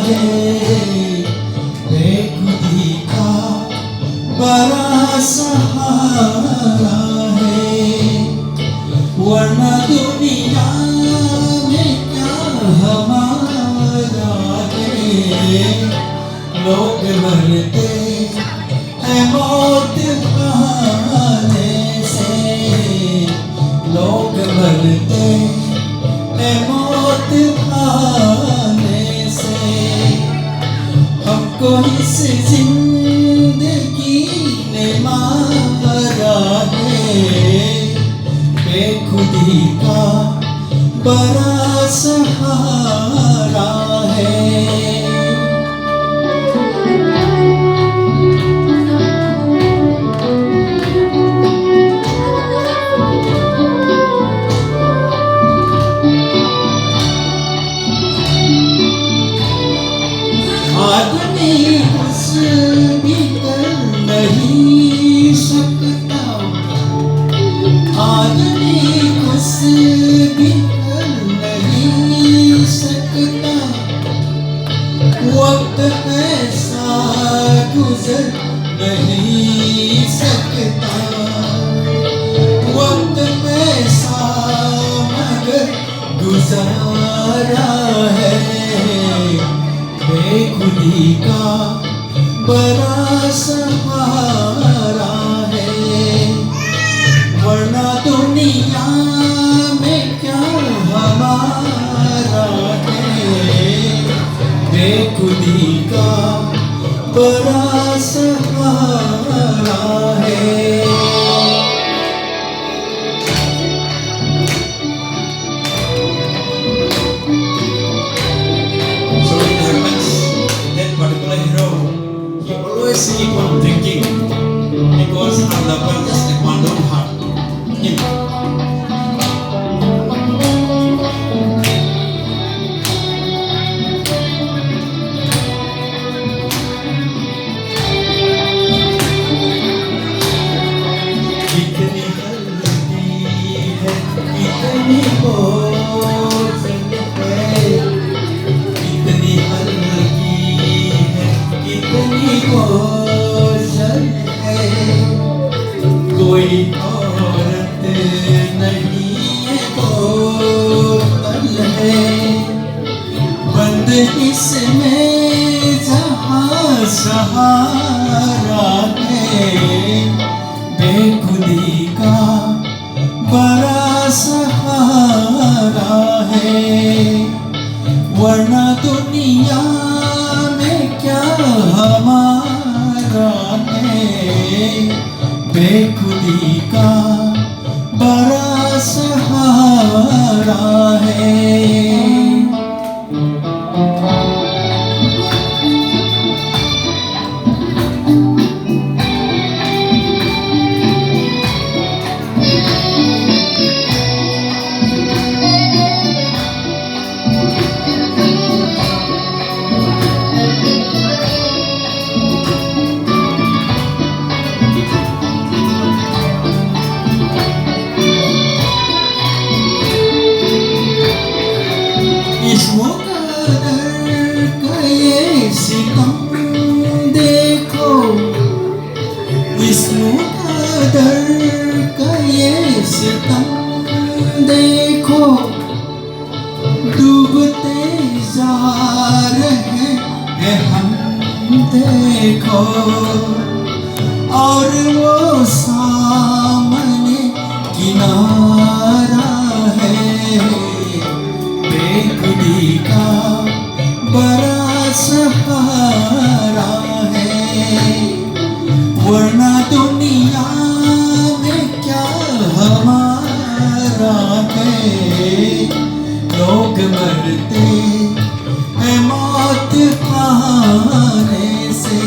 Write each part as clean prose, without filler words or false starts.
है। बेखुदी का बड़ा सहारा है, वरना दुनिया में क्या हमारा है। लोग मरते हैं मौत आने से, लोग मरते हैं मौत आने से। हमको इस जिंदगी ने मारा है, बेखुदी का बड़ा सहारा है। आदमी कुछ भी कर नहीं सकता, आदमी कुछ भी कर नहीं सकता। वक्त ऐसा गुजर नहीं सकता, वक्त ऐसा मगर गुजारा है। बेखुदी का बड़ा सहारा है, वरना दुनिया में क्या हमारा है। बेखुदी का बड़ा सहारा है। So it happens that particular hero, he always keep on drinking because her lover just abandoned her. Him. कितनी हल्की है, कितनी बोझिल है, कितनी हल्की है, कितनी बोझिल है। कोई औरत नहीं है, बोतल है। बंद इसमें जहाँ सहारा है, बेखुदी का बड़ा सहारा है, वरना दुनिया में क्या हमारा है। बेखुदी का बड़ा सहारा है। इस मुकद्दर का ये सितम देखो, इस मुकद्दर का ये सितम देखो, डूबते जा रहे हैं हम देखो, और वो सामने किनारा है। बेखुदी का बड़ा सहारा है, वरना दुनिया में क्या हमारा है। लोग मरते हैं मौत आने से,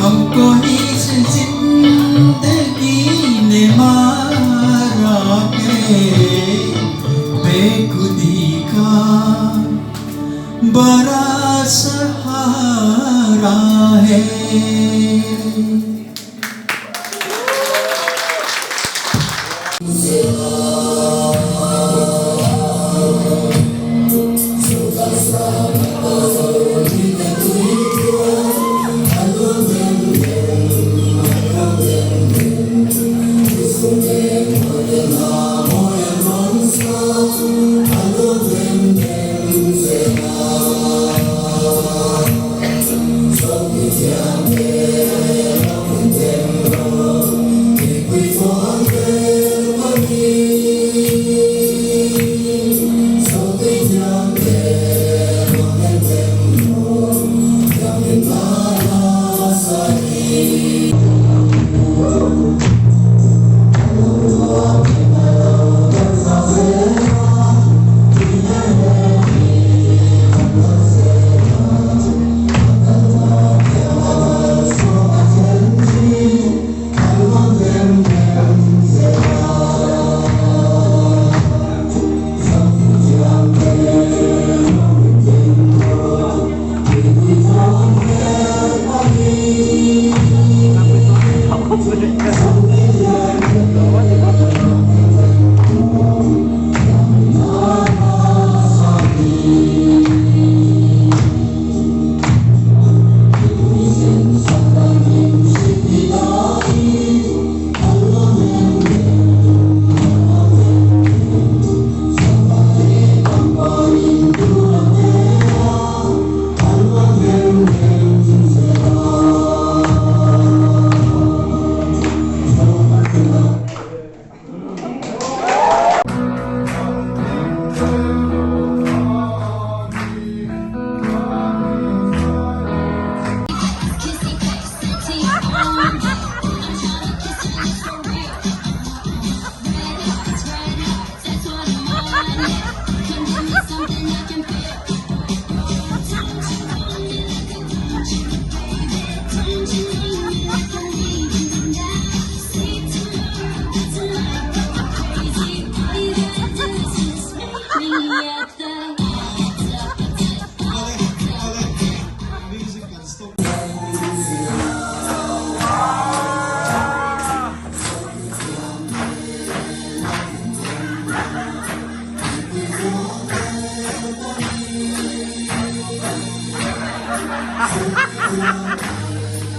हमको इस जिंदगी ने मारा है। बेखुदी का बड़ा सहारा है।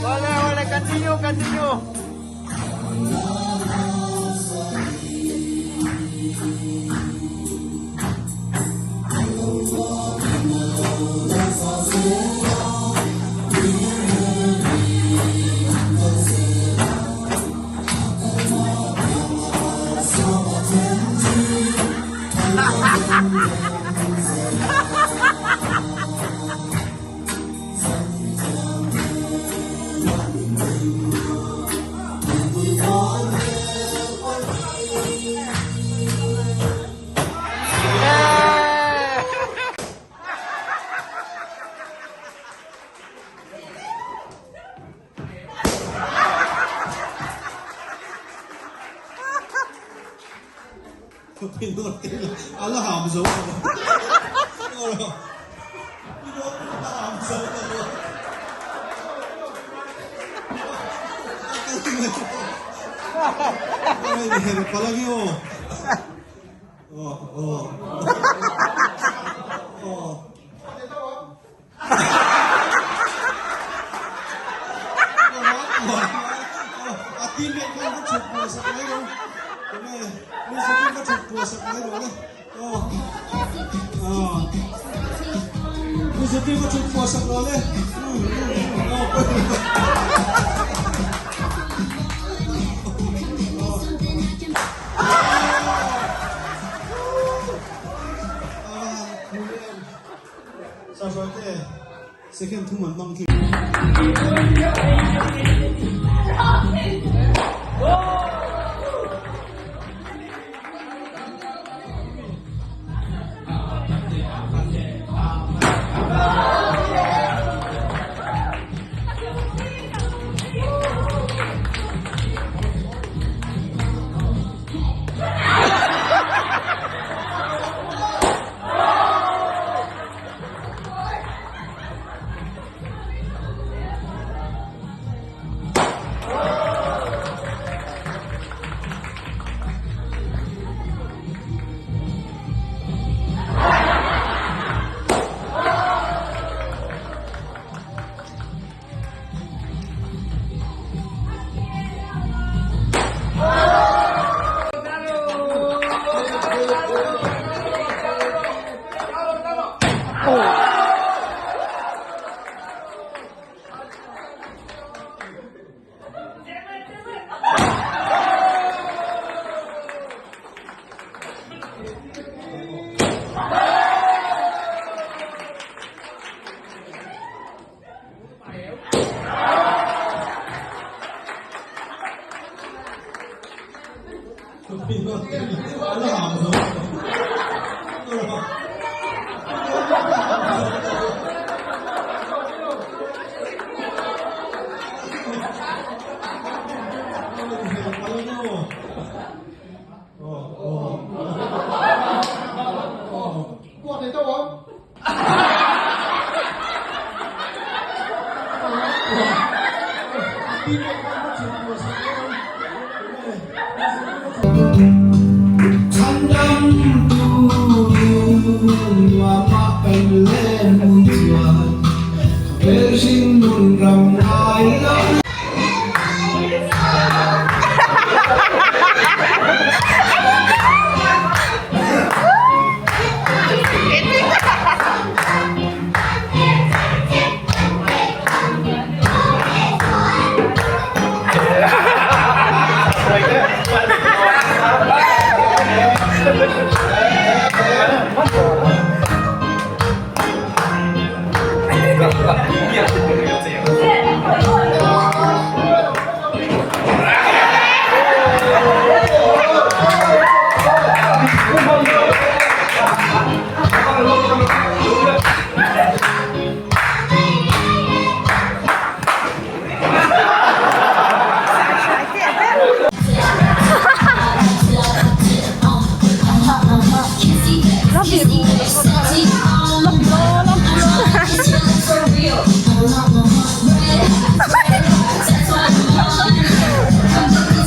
Ole ole continue continue. A la ham zo lo. A ham zo lo. Second thum an hmang khi.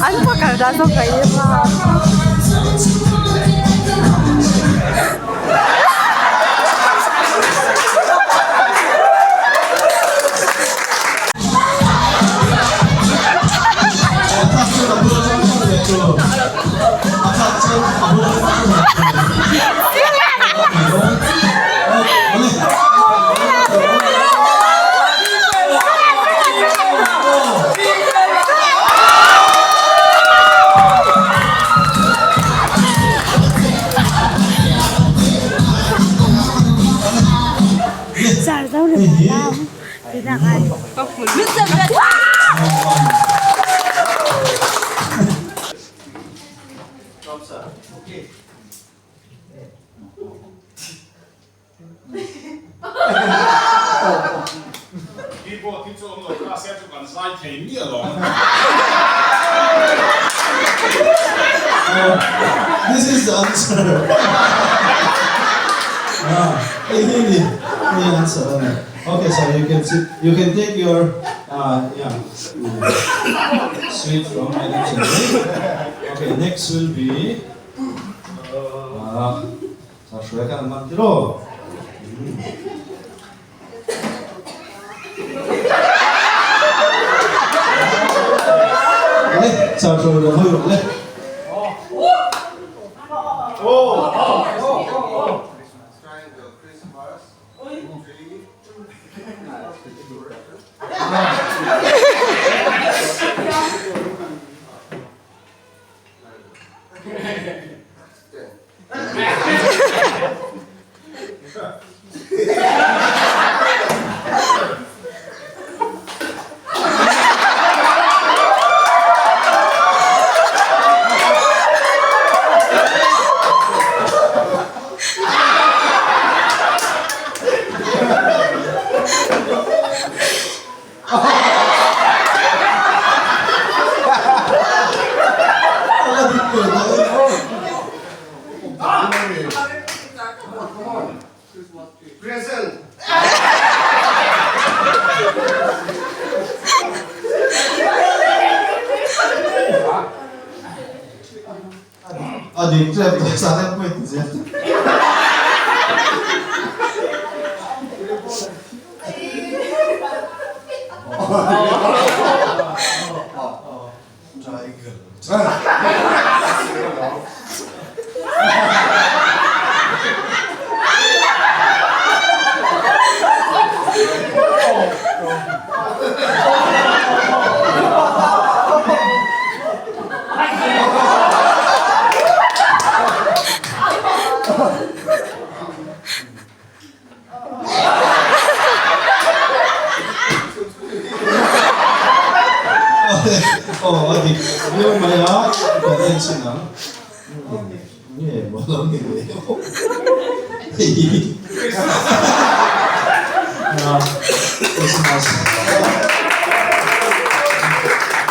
An pakhat ah zawk ka em a. Hei hi Keyboard hi chu awm lo ta se chu kan zai thei miah lo ang. This is the answer. Hei hi ni ni answer a ni. Okay sir you can sit you can take your uh yeah sweet from Madam Chandri. Okay next will be uh Sa hruai khan an man tiraw? Le, sa hruai lo hawi rawh le. A dik tlem tawh sa rem pawh i ti zel. Triangle. Aw a dik viau mai a, kan en chhin ang. Nge maw lo ni ve aw. Christmas.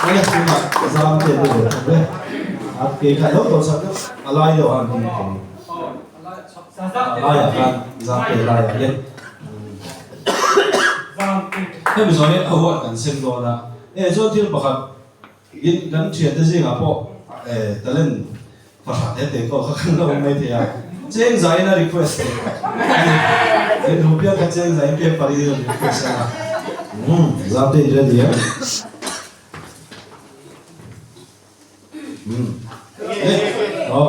Awle tunah zam te te ve thawk e. A ke kha lo tawh sak deuh a lai deuh han ding thei. A laiah khan zam te laiah le. Hemi zawh hi a huat kan sem dawn a. E chuan thil pakhat In kan thiante zingah pawh talent fahra te te pawh kha kan la awm mai thei a, cheng zaiin a request theih a ni. In duh piang kha cheng zaiin paper in rawn request a, umm zam te in ready em? Umm eh aw.